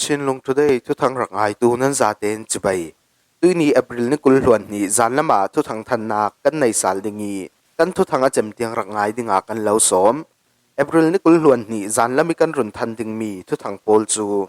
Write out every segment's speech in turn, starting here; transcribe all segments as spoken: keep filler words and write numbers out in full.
Chinlung Today thuthang rak ngaitu nan zaten chibai. Tuini April ni kul hluan hnih zan lama thuthang thannak kan nei sal ding i, kan thuthang a cem tiang rak ngai dinga kan lo sawm. April ni kul hluan hnih zan lam i kan run than dingmi thuthang pawl cu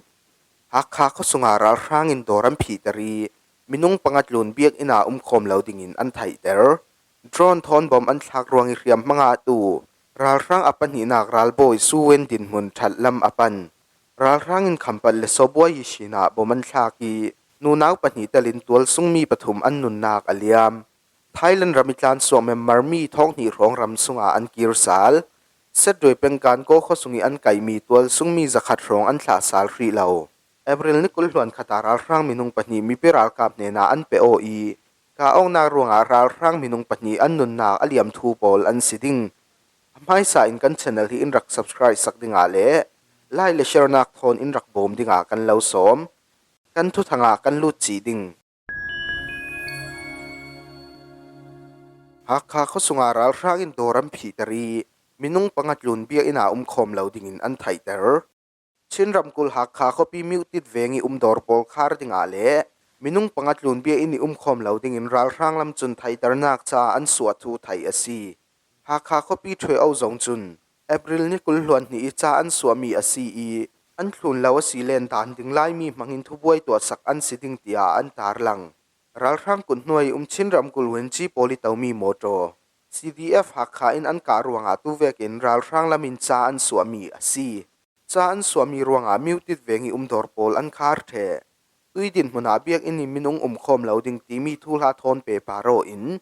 Hakha khuasunga ralhrang in dawr an phihter i, minung panga tlun biakinn ah umkhawm lo dingin an theihter. Drone thawn bom an thlak ruang i hriamhma ngahtu ralhrang a pahnihnak ralbawi Su Wen dinhmun ṭhat lam a pan. Ralhrang in Khampat le Sawbuai Yishin ah bom an thlak i, nunau pahnih telin tualsungmi pathum an nunnak a liam. Thailand ram i tlansuak Myanmar mi thawng hnih hrawng ram sungah an kir sal. Setdoi pengkan Kaw khuasung i an kaihmi tualsungmi zakhat hrawng an thlah sal hrih lo. April ni kul hluan khat ah ralhrang minung pahnih mipi ralkap hnenah an pe aw i, kah awknak ruangah ralhrang minung pahnih an nunnak a liam thu pawl an si ding. A hmaisa in kan channel hi in rak subscribe sak dingah le like le share nak thawn in rak bawm dingah kan lo sawm. Kan thuthangah kan lut cih ding. Hakha khuasungah ralhrang in dawr an phihter i, minung panga tlun biakinn ah umkhawm lo dingin an theihter. Chin ramkulh Hakha khuapi Myotit veng i um dawr pawl khar dingah le minung panga tlun biakinn i umkhawm lo dingin ralhrang lam cun theihternak ca an suah thu theih a si. Hakha khuapi ṭhueo zong cun April ni kul hluan hnih i ca an suahmi a si i, an thlun lo a si len dan ding laimi hmangin thubuai tuahsak an si ding tiah an tarlang. Ralhrang kut hnuai i um Chin ramkulh Wenji pawl i tomi mawṭaw C D F Hakha in an kah ruangah tuvekin ralhrang lam in ca an suahmi a si. Ca an suahmi ruangah Myotit veng i um dawr pawl an khar ṭheh. Tui dinhmun ah biakinn i minung umkhawm lo ding timi thuhla thawn pehpar aw in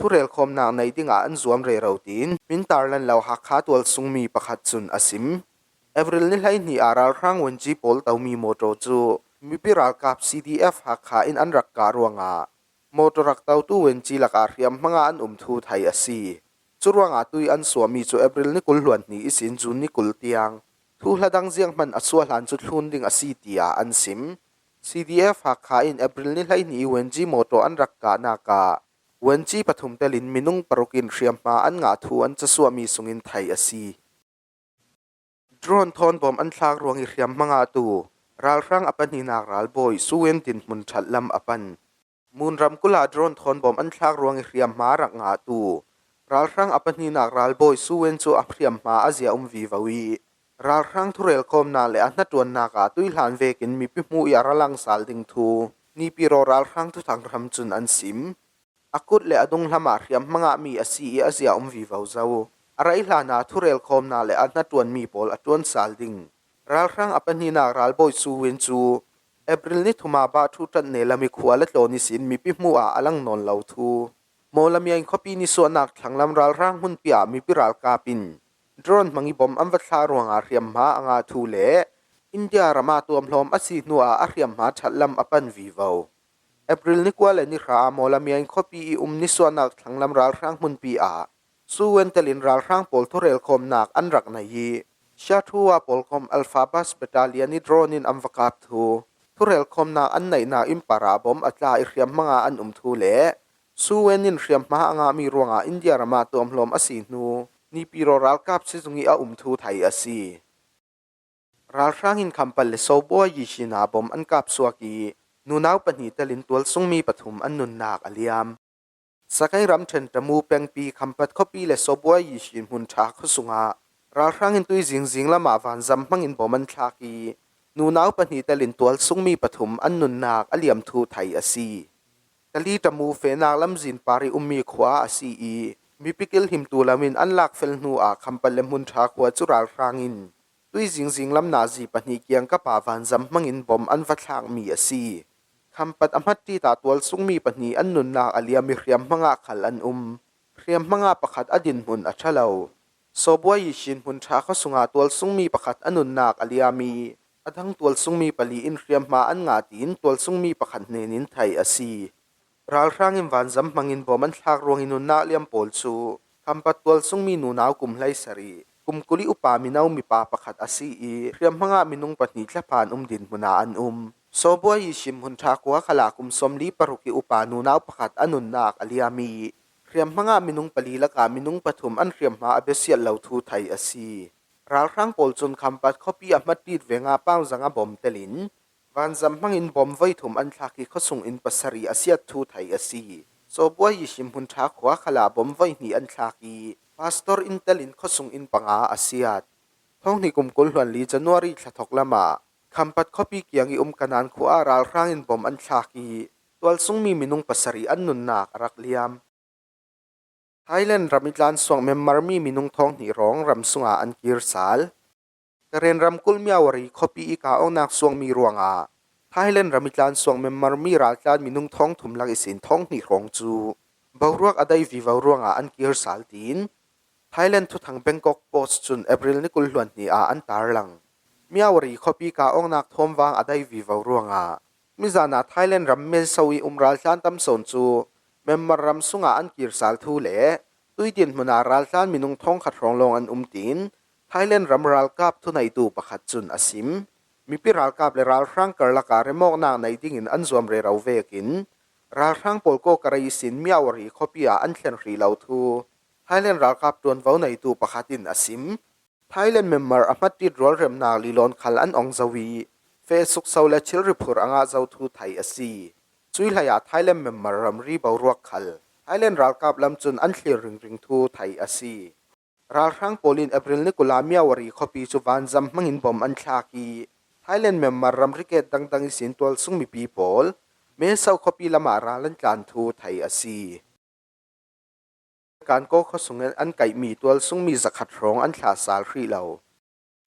thurelkhawmnak neih dingah an zuam rero tiin min tarlan lo Hakha tualsungmi pakhat cun a sim. April ni hleihnih ah ralhrang Wenji pawl tomi mawṭaw cu mipi ralkap C D F Hakha in an rak kah ruangah mawṭaw rak totu Wenji lakah hriamhma ngah an um thu theih a si. Curuangah tui an suahmi cu April ni kul hluan hnih ihsin June ni kul tiang thuhla dang zianghman a suah hlan cu thlun ding a si, tiah an sim. C D F Hakha in April ni hleihnih i Wenji mawṭaw an rak kahnak ah Wenji pathum telin minung paruk in hriamhma an ngah thu an casuahmi sungin theih a si. Drone thawn bom an thlak ruang i hriamhma ngahtu ralhrang a pahnihnak ralbawi Su Wen dinhmun ṭhat lam a pan. Mun ramkulh ah drone thawn bom an thlak ruang i hriamhma rak ngahtu ralhrang a pahnihnak ralbawi Su Wen cu a hriamhma a zia um vivo i, ralhrang thurelkhawmnak le a hnaṭuannak ah tuihlan vekin mipi hmuh i a ra lang sal ding thu Nipiro ralhrang thuthang hram cun an sim. A kut le a dunglam ah hriamhma ngahmi a si i a zia um vivo zo. A raih hlan ah thurelkhawmnak le a hnaṭuanmi pawl a ṭuan sal ding. Ralhrang a pahnihnak ralbawi Su Wen cu April ni thum ah Bah Thu Ṭat Nelam i khua la tlawn ihsin mipi hmuh ah a lang nawn lo thu Mawlamyine khuapi nisuahnak thlanglam ralhrang hmunpi ah mipi ralkap in drone hmang i bom an va thlah ruangah hriamhma a ngah thu le India ram ah tuamhlawm a si hnuah a hriamhma ṭhat lam a pan vivo. April ni kua le ni hra ah Mawlamyine khuapi i um nisuahnak thlanglam ralhrang hmunpi ah Su Wen telin ralhrang pawl thurelkhawmnak an rak nei i, Shathuwa pawlkom Alpha Bus Battalion i drone in an va kap thu, thurelkhawmnak an neihnak inn par ah bom a tla i hriamhma ngah an um thu le Su Wen in hriamhma a ngahmi ruangah India ram ah tuamhlawm a si hnu Nipiro ralkap sizung i a um thu theih a si. Ralhrang in Khampat le Sawbuai Yishin ah bom an kap suak i, nunau pahnih telin tualsungmi pathum an nunnak a liam. Sagaing ramṭhen Tamu pengpi Khampat khuapi le Sawbuai Yishin hmunṭha khuasungah ralhrang in tui zingzing lamah vanzam hmangin bom an thlak i, nunau pahnih telin tualsungmi pathum an nunnak a liam thu theih a si. Tali Tamu fehnak lamzin par i ummi khua a si i, mipi kilhimtu lam in an lakfel hnuah Khampat le hmunṭha khua cu ralhrang in tui zingzing lam nazi pahnih kiangkap ah vanzam hmangin bom an va thlakmi a si. Khampat a hmatṭit ah tualsungmi pahnih an nunnak a liam i hriamhma ngah khal an um. Hriamhma ngah pakhat a dinhmun a ṭha lo. Sawbuai Yishin hmunṭha khuasungah tualsungmi pakhat a nunnak a liam i, a dang tualsungmi pali in hriamhma an ngah tiin tualsungmi pakhat hnenin theih a si. Ralhrang in vanzam hmangin bom an thlak ruang i nunnak liam pawl cu Khampat tualsungmi nunau kum hleisarih, kum kul i upa mino mipa pakhat a si i, hriamhma ngah minung pahnih thlaphan um dinhmun ah an um. Sawbuai Yishin hmunṭha khua khal ah kum sawmli paruk i upa nunau pakhat a nunnak a liam i, hriamhma ngah minung pali lakah minung pathum an hriamhma a biasiat lo thu theih a si. Ralhrang pawl cun Khampat khuapi a hmatṭit vengah pauzang a bom telin Vanzam hmangin bom voi thum an thlak i khuasung inn pasarih a siat thu thei a si. Sawbuai i him hmun ṭha khua khalah bom voi hnih an thlak i pastor inn telin khuasung inn panga a siat. Thawng hnih kum kul hluan li January thla thawk lamah Khampat khuapi kiang i um Kanan khua ah ralhrangin bom an thlak i tualsungmi minung pasarih an nunnak a rak liam. Thailand ram i tlansuak Myanmar mi minung thawng hnih rawng ram sungah an kir sal. Karen ramkulh Myawaddy khuapi i kah awknak suakmi ruangah Thailand ram i tlansuak Myanmar mi raltlan minung thawng thum lak ihsin thawng hnih hrawng cu boruak a dai vivo ruangah an kir sal tiin Thailand thuthang Bangkok Post cun April ni kul hluan hnih ah an tarlang. Myawaddy khuapi kah awknak thawmvang a dai vivo ruangah mizan ah Thailand ram Mae Sot i um raltlan tam sawn cu Myanmar ram sungah an kir sal thu le tuitin hmun ah raltlan minung thawng khat hrawng lawng an um tiin Thailand ram ralkap thuneitu pakhat cun a sim. Mipi ralkap le ralhrang karlak ah remawknak nei dingin an zuam rero vekin ralhrang pawl kawkarai ihsin Myawaddy khuapi ah an thlen hrih lo thu Thailand ralkap ṭuanvo neitu pakhat in a sim. Thailand Myanmar a hmatṭit rualremnak lilawn khal an ong zo i feh sukso le thilri phurh a ngah zo thu thei a si. Cui hleiah Thailand Myanmar ramri boruak khal Thailand ralkap lam cun an thlir ringring thu thei a si. Ralhrang pawl in April ni kul ah Myawaddy khuapi cu vanzam hmangin bom an thlak i Thailand Myanmar ramri ket dangdang ihsin tualsung mipi pawl Mae Sot khuapi lamah ral an tlan thu thei a si. Kankaw khuasung in an kaihmi tualsungmi zakhat hrawng an thlah sal hrih lo.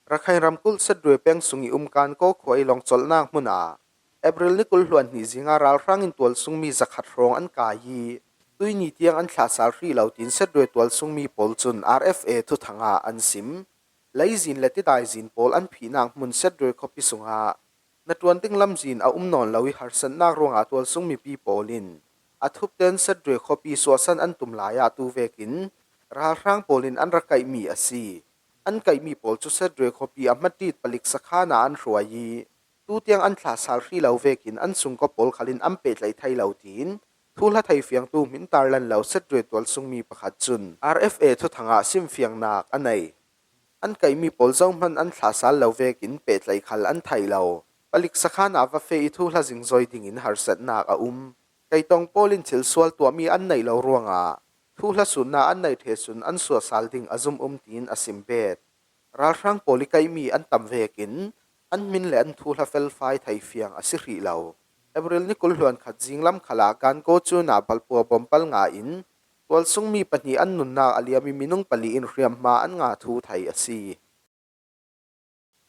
Rakhine ramkulh Sadwe peng sung i um Kankaw khua i lawng colhnak hmun ah April ni kul hluan hnih zing ah ralhrang in tualsungmi zakhat hrawng an kai i tuini tiang an thlah sal hrih lo tiin Sadwe tualsungmi pawl cun R F A thuthang ah an sim. Leizin le tidaizin pawl an phihnak hmun Sadwe khuapi sungah hnaṭuan ding lamzin a um nawn lo i harsatnak ruangah tualsung mipi pawl in a thupten Sadwe khuapi suahsan an tum lai ah tu vekin ralhrang pawl in an rak kaihmi a si. An kaihmi pawl cu Sadwe khuapi a hmatṭit palik sakhan ah an hruai i tutiang an thlah sal hrih lo vekin an sungkaw pawl khal in an pehtlaih thei lo tiin thuhla theifiangtu hmin tarlan lo Sadwe tualsungmi pakhat cun R F A thuthang ah simfiangnak a nei. An kaihmi pawl zohman an thlah sal lo vekin pehtlaih khal an theih lo. Palik sakhan ah va feh i thuhla zingzoi dingin harsatnak a um. Keitong pawl in thil sual tuahmi an neih lo ruangah thuhla sunnak an neih ṭheh sun an suah sal ding a zum um tiin a sim bet. Ralhrang pawl i kaihmi an tam vekin an hmin le an thuhla felfai theifiang a si hrih lo. April ni kul hluan khat zinglam khal ah Kankaw cun ah balpua bom pal nga in tualsungmi pahnih an nunnak a liam i minung pali in hriamhma an ngah thu thei a si.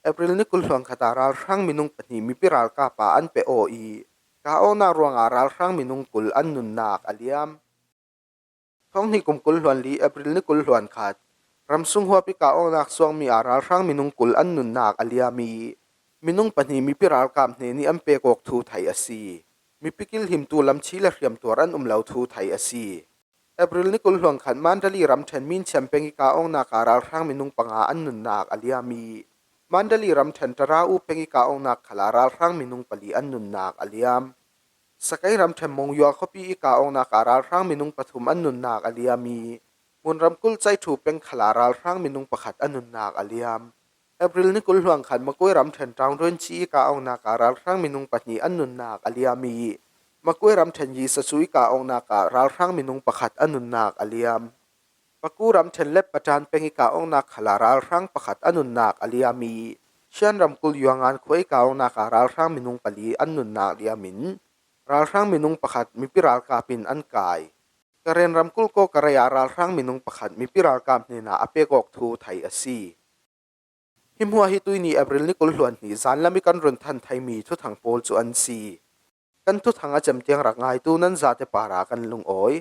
April ni kul hluan khat ah ralhrang minung pahnih mipi ralkap ah an pe aw i kah awknak ruangah ralhrang minung kul an nunnak a liam. Thawng hnih kum kul hluan li April ni kul hluan khat ramsung huap i kah awknak suakmi ah ralhrang minung kul an nunnak a liam i minung pahnih mipi ralkap hnen i an pek awk thu thei a si. Mipi kilhimtu lamthi le hriamtuar an um lo thu thei a si. April ni kul hluan khat Mandalay ramṭhen Minchiam peng i kah awknak ah ralhrang minung panga an nunnak a liam i Mandalay ramṭhen Tarau peng i kah awknak khal ah ralhrang minung pali an nunnak a liam. Sakai ramṭhen Monywa khuapi i kah awknak ah ralhrang minung pathum an nunnak a liam i hmun ramkulh Chaiṭhu peng khal ah ralhrang minung pakhat a nunnak a liam. April ni kul hluan khat Magway ramṭhen Taungdwin Chi i kah awknak ah ralhrang minung pahnih an nunnak a liam i Magway ramṭhen Yishachu i kah awknak ah ralhrang minung pakhat a nunnak a liam. Paku ramṭhen Lep Patan peng i kah awknak khal ah ralhrang pakhat a nunnak a liam i Shan ramkulh Yuangan khua i kah awknak ah ralhrang minung pali an nunnak liam in ralhrang minung pakhat mipi ralkap in an kai. Karen ramkulh Kawkarai ah ralhrang minung pakhat mipi ralkap hnenah a pek awk thu thei a si. Hi hmuah hi tuini April ni kul hluan hnih zanlam i kan run than theimi thuthang pawl cu an si. Kan thuthang a cem tiang rak ngaitu nan zate parah kan lungawi.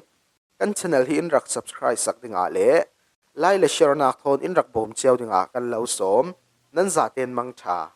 Kan channel hi in rak subscribe sak dingah le like le share nak thawn in rak bawm cio dingah kan lo sawm. Nan zaten mangṭha.